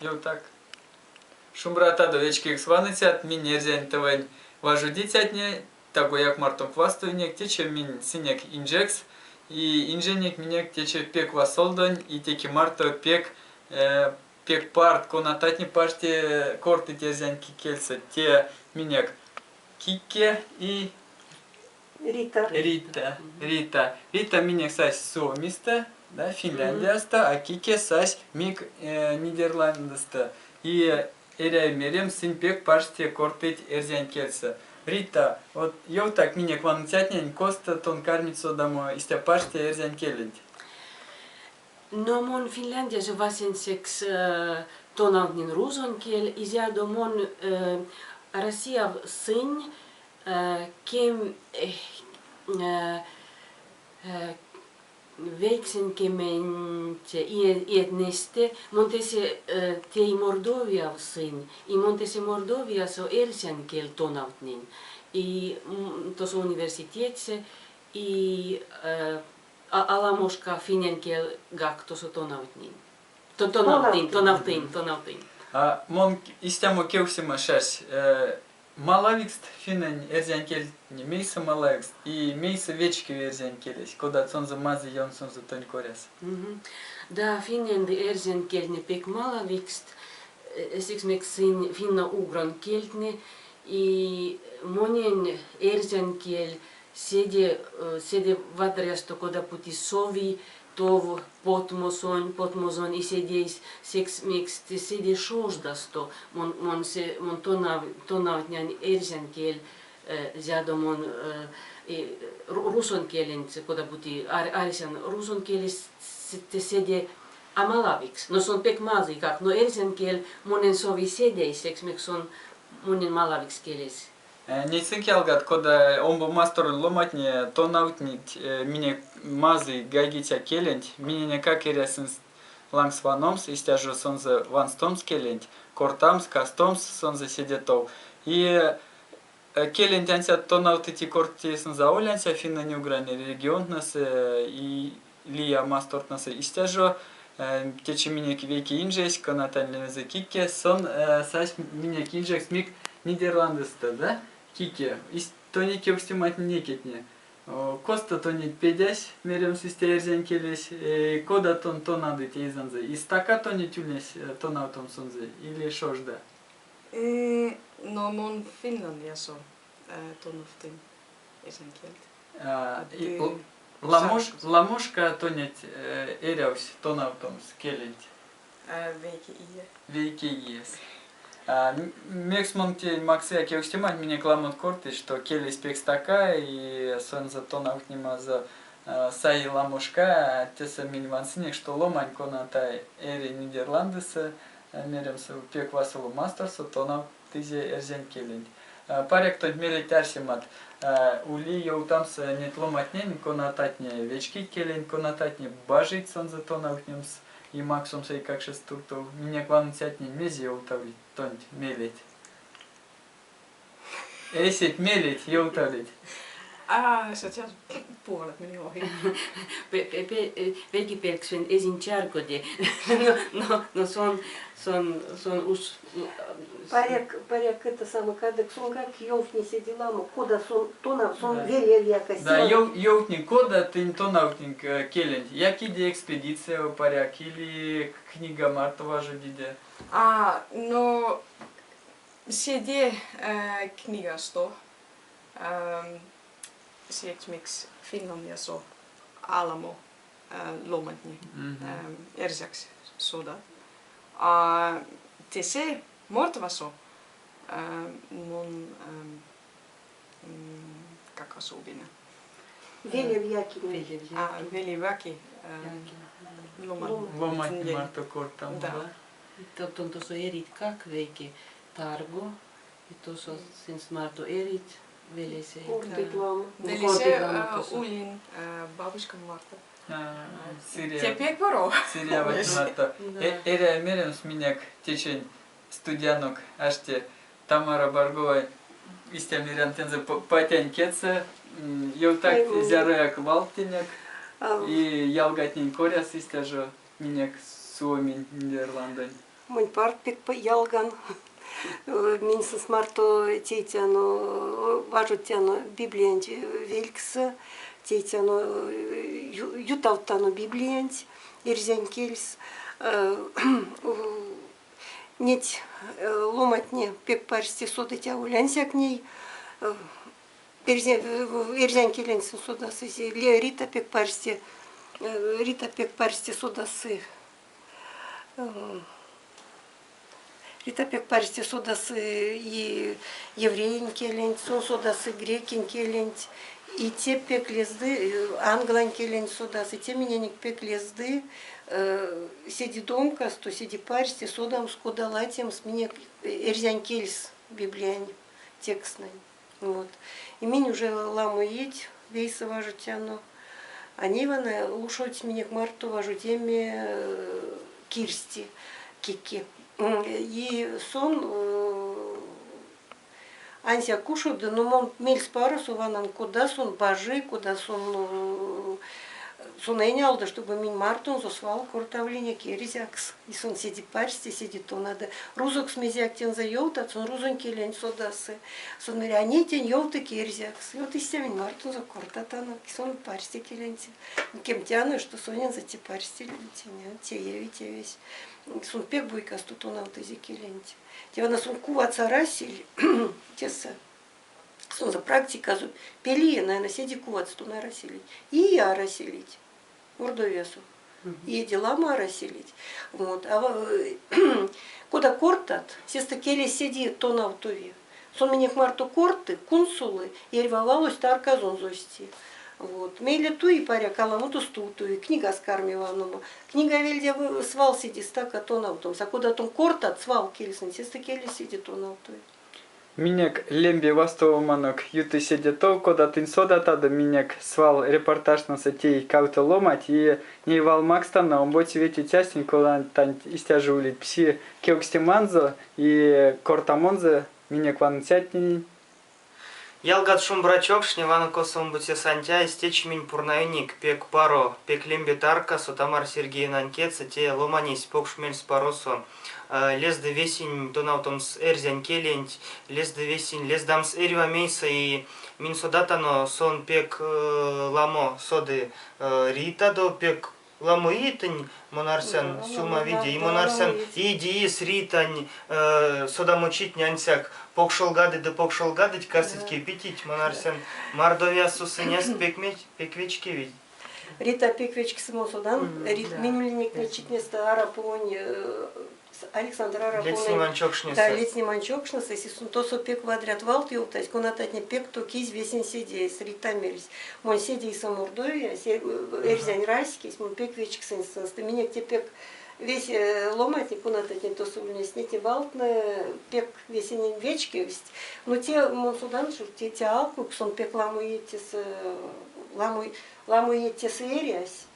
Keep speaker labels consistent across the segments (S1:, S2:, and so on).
S1: Ёвтак. Шумбратадо, вечкевикс ваныцят, минь эрзянь тевень важодицятне, тагояк мартонк вастовинек, течи минь сынек инжекс, и инженек минек течи пек васолдонь, и теке марто пек пек парт, конататне парсте кортыть эрзянь кельсэ. Те минек Кике и
S2: Рита.
S1: Рита. Рита. Рита минек сась Суомистэ, да, Финляндиясто, а Кике сась мик Нидерландысто. И эряви меремс, сынь пек парсте кортыть эрзянь кельсэ. Рита, вот ёвтак минек ваныцятненень, косто тон кармить содамо истя парсте эрзянь келенть?
S3: Но мон Финляндиясо васенцекс тонавтнинь рузонь кель, и зярдо мон Россияв сынь, кем вейксэнькементь иетнестэ мон тесэ тей Мордовияв сынь, и мон тесэ Мордовиясо эрзянь кель тонавтнинь. И тосо университетсэ, и аламошка финнэнь кельгак тосо тонавтнинь. Тонавтынь, тонавтынь, тонавтынь.
S1: Мон истямо кевкстема шась. Малавикст финнэнь эрзянь кельтне мейсэ малавикст и мейсэ вечкеви эрзянь келесь, кодат сонзэ мазый ёнксонзо тонь коряс?
S3: Да, финнэнь ды эрзянь кельтне пек малавикст, секс мекс сынь финно-угрань кельтне, и монень эрзянь кель седе, седе вадрясто кода-бути сови тов потмосонь, потмозон и седейс, секс мекс те седе шождасто мон, мон, се, мон тонав, тонавтнян эрзянь кель, зядо мон русонь келенть, кода-бути арсян, рузонь келесь те седе а малавикс, но сон пек мазыйгак, но эрзянь кель монень сови седейс, секс мекс сон монень малавикс келесь.
S1: Нейсынк, ялгат, кода омбо масторонь ломатне тонавтнить минек мазый гайгиця келенть, миненекак эряви сынст лангс ваномс, истя жо сонзэ ванстомс келенть, кортамс, кастомс сонзэ седе тов. И келенть ансяк тонавтыть и кортыть сонзэ аволь ансяк финнэнь-угрань регионтнэсэ и лия мастортнэсэ, истя жо течи минек вейке инжесь, конатань лемезэ Кике, сон сась минек инжекс мик Нидерландысто, да, Кике? Тонеть кевкстематне некетне. Косто тонеть педясь, меремс истя эрзянь келесь, кода тон тонадыть эйзэнзэ? И стака тонеть ульнесь тонавтомс сонзэ или шожда?
S4: Но мон Финляндиясо тонавтынь эрзянь кельть.
S1: Ламош, ламошка тонеть эрявсь тонавтомс келенть?
S4: Вейке ие.
S1: Вейке иес. Мекс мон те максыя кевкстеманть, минек ламот кортыть, что келесь пек стака и сонзэ тонавтнемазо саи ламо шка. Тесэ минь вансынек, что ломань, коната эри Нидерландысэ, меремс, пек васоло масторсо, тонавтызе эрзянь келенть. Паряк тонть мелеть арсемат, ули ёвтамс неть ломатнень, конататне вечкить келенть, конататне бажить сонзэ тонавтнемс и максомс эйкакшост туртов. Минек ваныцятнень мезе ёвтавлить тонть мелеть? Эсеть мелеть ёвтавлить?
S4: А, сейчас puolet meni ohi.
S3: Вейке пельксэнь эзинь чарькоде, но, но сон, сон, сон уш...
S2: Паряк, паряк, это самое, кадык сонгак ёвтни седе ламо, кода сон тонав, сон велев якась.
S1: Да, ёвтни, кода тынь тонавтнинк келенть? Якиде экспедицияв, паряк, или книга марто важодиде?
S4: А, но седе книгасто, секс мекс Финляндиясо аламо ломантне эрзякс содат. А тесэ Мордвасо мон как особенно?
S2: Велев якинь.
S4: А, велев яки.
S1: Ломантне марто кортамо, да?
S3: Тон тосо эрить как вейке тарго, и тосо сынст марто эрить велесэ.
S2: Кортыть ламо.
S4: Велесэ улинь бабушкам марто. Те пек паро.
S1: Сыря марто. Эряви меремс минек течинь студиянок ашти Тамара Баргова истя мерян тензэ патянь кедьсэ. Ёвтак зярояк валт тенек. И ялгатнень коряс истя жо минек Суоминь, Нидерландонь.
S2: Монь парт пек ялган. Минь сынст марто тейтяно, важодтяно Библиянть велькссэ, тейтяно, ютавттано Библиянть эрзянь кельс. Неть ломантне пек парсте содыть аволь ансяк ней эрзянь келенть сынь содасызь. Рита пек парсте, Рита пек парсте содасы Рита пек парсте содасы и евреень келенть, сон содасы грекень келенть, и те пек лезды, англань келенть содасы, те миненек пек лезды седи домкасто, седи парсте содамс, кода ладямс минек эрзянь кельс Библиянь текстнэнь. Вот. И минь уже ламо иеть вейсэ важодтяно. А ней вана ушодсь минек марто важодеме Кирсти Кики. И сон ансяк ушоды, но мон мельспаросо ванан, кода сон бажи, кода сон сон энялды, чтобы минь мартонзо свал кортавлинек эрзякс. И сон седи парсте, седи тонады. Рузокс мезеяк тензэ ёвтат, сон рузонь келенть содасы. Сон мери, а ней тень ёвтык эрзякс. И вот истя минь мартонзо кортатано, сон парсте келенть. Кемтяно, что сонензэ те парсте тееви тевесь. Сон пек бойкасто тонавтызе келенть. Те вана сон кувать арасель, тесэ. Сонзэ практиказо пелие, наверное, седи кувать араселить. И араселить. Мордовиясо. И дела араселить. Вот. А кода кортат, сестэ келесь седи тонавтови. Сон минек марто корты, кунсолы, эрьва валось тарказонзо сти. Вот. Мейле туи паряк аламодо стувтови, книгас карми ваномо. Книга вельде свал седи стака тонавтомс. А кода тон кортат, свал кельсэнть, сестэ келесь седи тонавтови.
S1: Минек лембе вастовоманок юты седе тов, кода тынь содатадо, минек свал репортажтнесэ тей кавто ломать, и ней вал макстано омбоце ветицястень, конанть истя жо улить пси кевкстеманзо и кортамонзо минек ваныцятненень.
S5: Ялгат шумбра чокшне, вана косо омбоце Сантяйсь, течи минь пурнавинек пек паро, пек лембе таркасо Тамара Сергеевнань кедьсэ те ломанесь покш мельспаросо лезды весень тонавтомс эрзянь келенть, лезды весень лездамс эрьва мейсэ и минь содатано, сон пек ламо соды Ритадо, пек ламо иетень мон арсян сюлмавиде, и мон арсян идеясь Ритань содамочитне ансяк покшолгадыть ды покшолгадыть, касыть кепетить, мон арсян Мордовиясо сынест пек пек вечкевить.
S2: Рита пек вечксы мон содан, минь ульнинек читнестэ Араповонь Александр Араповонь.
S5: Ледстнемань чокшнесэ.
S2: Да, ледстнемань чокшнесэ. Тосо пек вадрят валт ёвтась, конататне пек токизь весень седейс. Рита мерсь: Монь седейсэ Мордовия, эрзянь раськесь, мон пек вечксынь сынст. Минек те пек весе ломантне, конататне тосо ульнесть, неть валтнэ пек весенень вечкевсть. Но те мон содан, что те алкукс, сон пек ламо иеть ламо ламо иеть тесэ эрясь.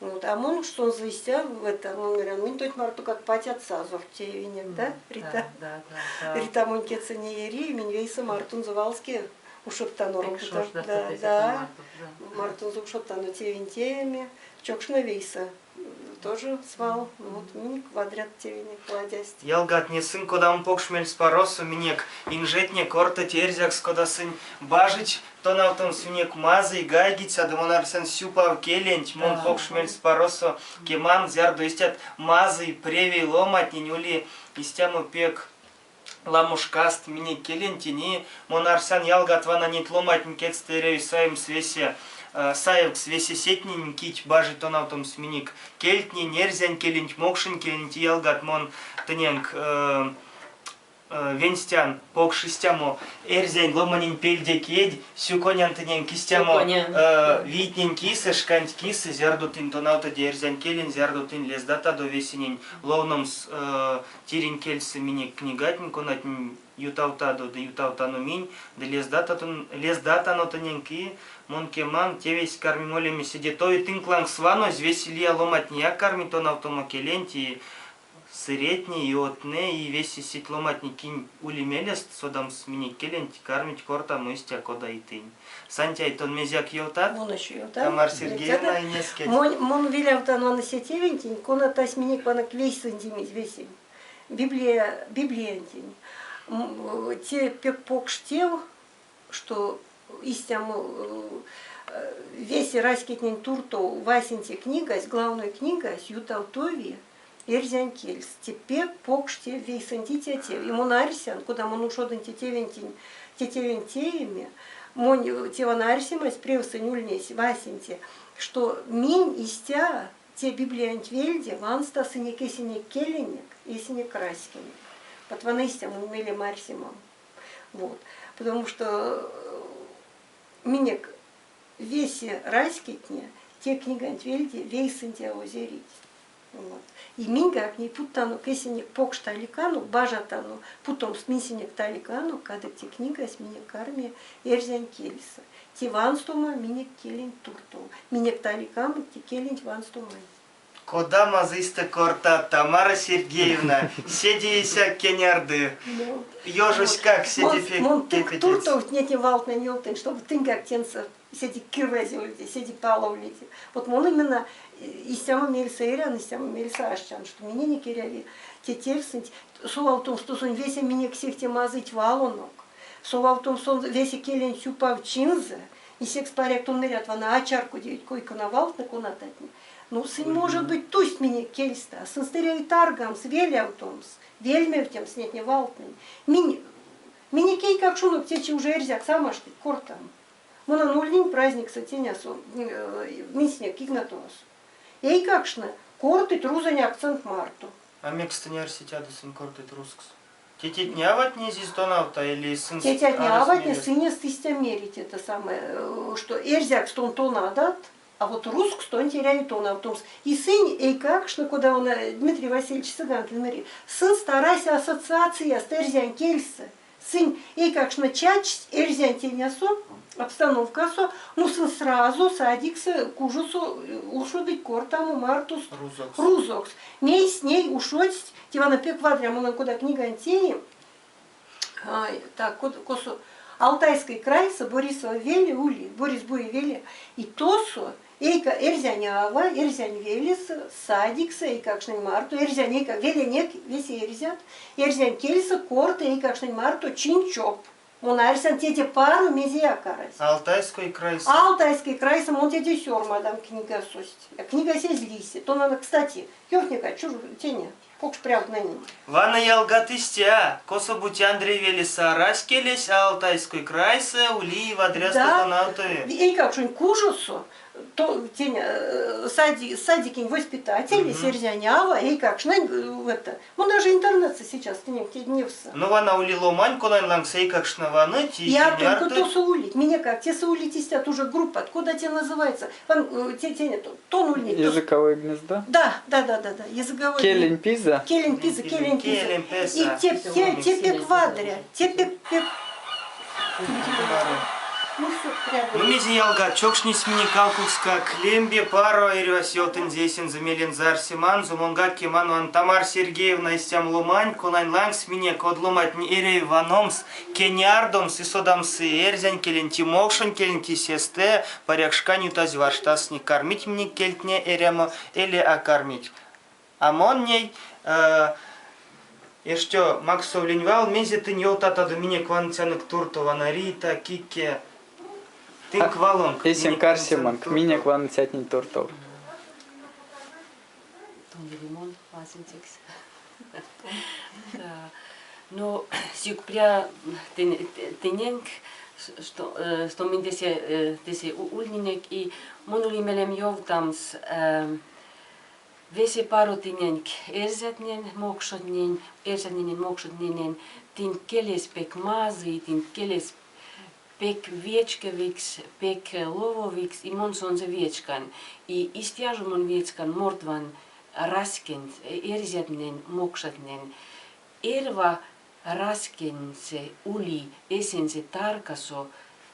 S2: Вот. А мон сонзэ истя в это, мон говорю, минь тонть марто как патят сазорт теевинек, да, Рита?
S3: Да.
S2: Рита монь кедьсэ не эри, минь вейсэ мартонзо валске ушодтано робота. Да, мартонзо ушодтано тевень тееме, чокшне вейсэ тоже свал. Вот минь вадрят тевенек ладясть.
S5: Ялгатне, сынь кодамо покш мельспаросо минек инжетне кортыть эрзякс, кода сынь бажить тонавтомс минек мазый гайгиця ды мон арсян сюпав келенть, мон покш мельспаросо кеман, зярдо истят мазый, превей ломантнень ули истямо пек ламо шкаст минек келентень, мон арсян, ялгат вана неть ломантнень кедьстэ эряви саемс весе саевкс весе сетнень, кить бажить тонавтомс минек кельтнень, эрзянь келенть, мокшонь келенть, ялгат, мон тыненк венстян покш истямо эрзянь ломанень пельде кедь, сюконян тыненк истямо вийтнень кисэ, шканть кисэ, зярдо тынь тонавтыде эрзянь келень, зярдо тынь лездатадо весенень ловномс тиринь кельсэ минек книгатнень, конатнень ютавтадо ды ютавтано минь, ды лездатано тыненк и мон кеман, тевесь карми молеме седе тов, и тынк лангс ванозь, весе лия ломантнеяк кармить тонавтомо келенть и сыретне, и одтнэ, и весе сеть ломантне, кинь ули мелест содамс минек келенть, кармить кортамо истя, кода и тынь. Сантяй, тон мезеяк ёвтат?
S2: Мон ещё ёвтан.
S5: Тамара Сергеевна, инескеть.
S2: Мон, мон велявтан вана се тевентень, конатась минек вана вейсэндимизь весень. Библия, Библиянтень. Те пек покш тев, что истямо весе раськетнень туртов васенце книгась, главной книгась ютавтови эрзянь кельс. Те пек покш тев, вейсэндиця тев. И мон арсян, кода мон ушодынь те тевентень, те тевенть тееме, монь те вана арсемась превсэнь ульнесь васенце, что минь истя те Библиянть вельде ванстасынек эсенек келенек, эсенек раськенек. Вот вана истя монь мелем арсемам. Вот. Потому что минек весе раськетне те книганть вельде вейсэндявозь эрить. Вот. И миньгак не путтанок эсенек покш таликанок, бажатано путомс минсенек таликанок, кадык те книгась минек карми эрзянь кельсэ. Те ванстома минек келенть туртов. Минек таликанок те келенть ванстоманть.
S5: Кода мазыйстэ кортат, Тамара Сергеевна, седеесяк кенярды. Ёжоськак седе пек
S2: Мон тынк туртов неть валтнэнь ёвтынь, чтобы тыньгак тензэ седе кирвазевлите, седе паловлите. Вот мон именно истямо мельсэ эрян, истямо мельсэ аштян, что миненек эряви те тевсэнть совавтомс тосонь весе минек сехте мазыйть валонок, совавтомс сон весе келень сюпавчинзэ, и секс паряк тон мерят, вана а чарькодевить кой-кона валтнэ, конататне. Ну, сынь, может быть, тусть минек кельстэ, а сынст эряви таргамс, велявтомс, вельмевтемс нетне валтнэнь. Минь минек эйкакшонок течи уже эрзякс а маштыть кортамо. Монан ульнинь праздниксэ тенясо, минсенек Игнатовасо. Эйкакштне кортыть рузонь акцент марто.
S5: А мекс тынь арсетядо сынь кортыть рузкс? Тетятне-аватне эзизь тонавта или сынст
S2: Тетятне-аватне сынест истя мерить это самое, что эрзякс тон тонадат, а вот рузкс тонть эряви тонавтомс. И сынь эйкакштне, кода он Дмитрий Васильевич Цыганкин мери, сынст арась ассоциацияст эрзянь кельсэ. Сынь эйкакштне чачсть эрзянь тенясо, обстановкасо, ну сынь сразу садиксэ кужосо ушодыть кортамо мартост
S5: рузокс.
S2: рузокс. Мейсь ней ушодсть, те вана пек вадря, монан кода книганть теи, так, косо Алтайской крайсэ Борисова веле ули, Борисбуе веле, и тосо эйка эрзянь ава, эрзянь велесэ, садиксэ эйкакштнень марто, эрзянь эйка веленек весе эрзят, эрзянь кельсэ корты эйкакштнень марто чинь-чоп. Мон арсян теде паро мезеяк арась.
S5: Алтайской крайсэ.
S2: Алтайской крайсэ мон теде сёрмадан книгасость. Книгась эзь лисе. Тона, кстати, ёвтнека, чуж теня, покш прявтнэнень.
S5: Вана ялгат истя, косо-бути Андрей велесэ арась келесь, а Алтайской крайсэ ули вадрясто
S2: Да,
S5: тонавтови.
S2: эйкакшонь кужосо то, теня, сади, садикень воспитатели, эрзянь ава, эйкакштнень, это, ну даже интернетсэ сейчас тенек невсы.
S5: Ну вана ули ломань, конань лангс эйкакштне ваныть и
S2: Я только
S5: кенярдыть.
S2: тосо улить. Меня как? Те улить истят уже группа. Откуда те называется? Ван, те, те, тон ульнить.
S1: Языковое гнездо?
S2: Да. Языковое.
S1: Келень пизэ?
S2: Келень пизэ, келень пизэ.
S5: Келень
S2: И
S5: песэ.
S2: те, те, те пек вадря, те пек, пек. Ну все,
S5: Ну,
S2: прям.
S5: мезе ялгат, чокшнесь минек алкукскак лембе паро эрьвась ёвтынзе эсензэ мелензэ арсеманзо, монгак кеман ван Тамара Сергеевна истямо ломань, конань лангс минек од ломантне эряви ваномс, кенярдомс и содамс эрзянь келенть и мокшонь келенть и сестэ паряк шкань ютазь варштасынек, кармить минек кельтне эрямо эли а кармить. А мон ней эштё максовлинь вал, мезе тынь ёвтатадо минек ваныцянок туртов, вана Рита, Кике, тынк валонк.
S1: Эсенк
S5: минек ваныцянок
S1: арсеманк, минек
S5: туртов.
S1: ваныцятнень туртов.
S3: Тон лимон васенцекс. Да. Ну, сюкпря тененк, что минь тесэ, тесэ ульнинек и мон ули мелем ёвтамс весе паро тененк эрзятнень, мокшотнень, эрзятненень, мокшотненень, тынк келесь пек мазый, тынк келесь пек вечкевикс, пек лововикс, и мон сонзэ вечкан. И истя жо мон вечкан мордвань раськенть, эрзятнень, мокшотнень. Эрьва раськензэ ули эсензэ таркасо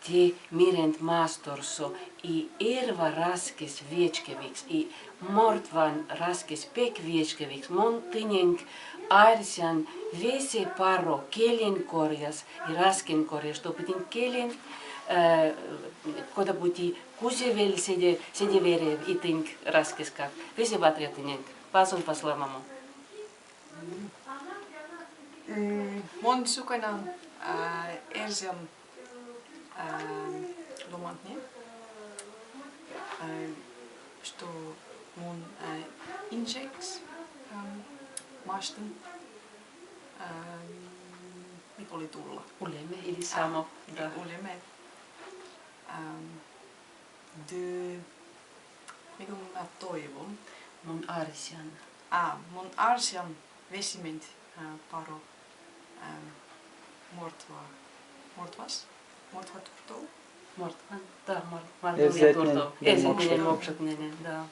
S3: те мирэнть масторсо, и эрьва раськесь вечкевикс, и мордвань раськесь пек вечкевикс. Мон тыненк арсян весе паро келень коряс и раськень коряс, чтобы тынк келенть кода-бути кузевель седе, седе верев и тынк раськеськак. Весе вадря тыненк. Пазонь баславамо.
S4: Мон сюконян эрзянь ломантне, что мон инжекс маштынь oli tulla.
S3: Улеме или само, да.
S4: Улеме. Ды мезе mä toivon?
S3: Мон арсян.
S4: А, мон арсян весементь паро мордва. Мордвас? Мордва туртов?
S3: Мордва, да, Мордовия туртов. Эрзятнень, мокшотненень, да.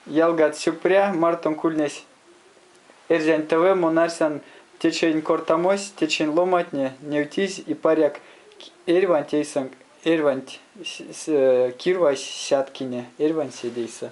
S1: Ялгат, сюкпря, мартонк ульнесь Эрзянь ТВ, мон арсян течинь кортамось, течинь ломантне невтизь и паряк эрьванть эйсэнк, эрьванть кирвайсь сяткине, эрьванть седейсэ.